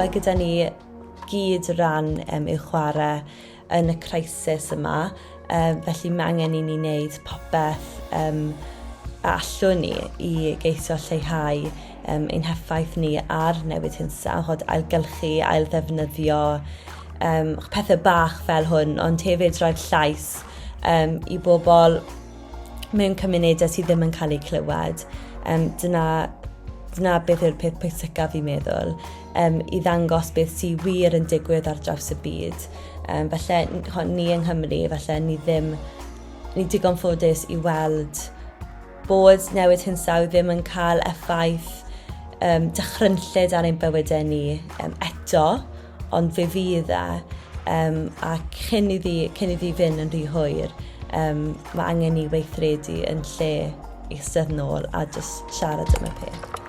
Mae gyda ni gyd ran um, i'w chwarae yn y crisis yma, um, felly mae angen i ni wneud popeth um, a allwn ni i geisio lleihau um, ein heffaith ni ar newid hinsawdd, chod, ailgylchu, ailddefnyddio, um, pethau bach fel hwn, ond hefyd rhoi'r llais um, i bobl mewn cymunedau sydd ddim yn cael eu clywed. Um, dyna, dyna beth yw'r peth pwysicaf fi'n meddwl, um, i ddangos beth sydd wir yn digwydd ar draws y byd. Um, felly, ni yng Nghymru, felly ni ddim, ni digon ffodus i weld bod newid hinsawdd ddim yn cael effaith um, dychrynllyd ar ein bywydau ni um, eto, ond fe fydd e, um, a cyn iddi, cyn iddi fynd yn rhy hwyr, um, mae angen ni weithredu yn lle eistedd nôl a just siarad am y peth.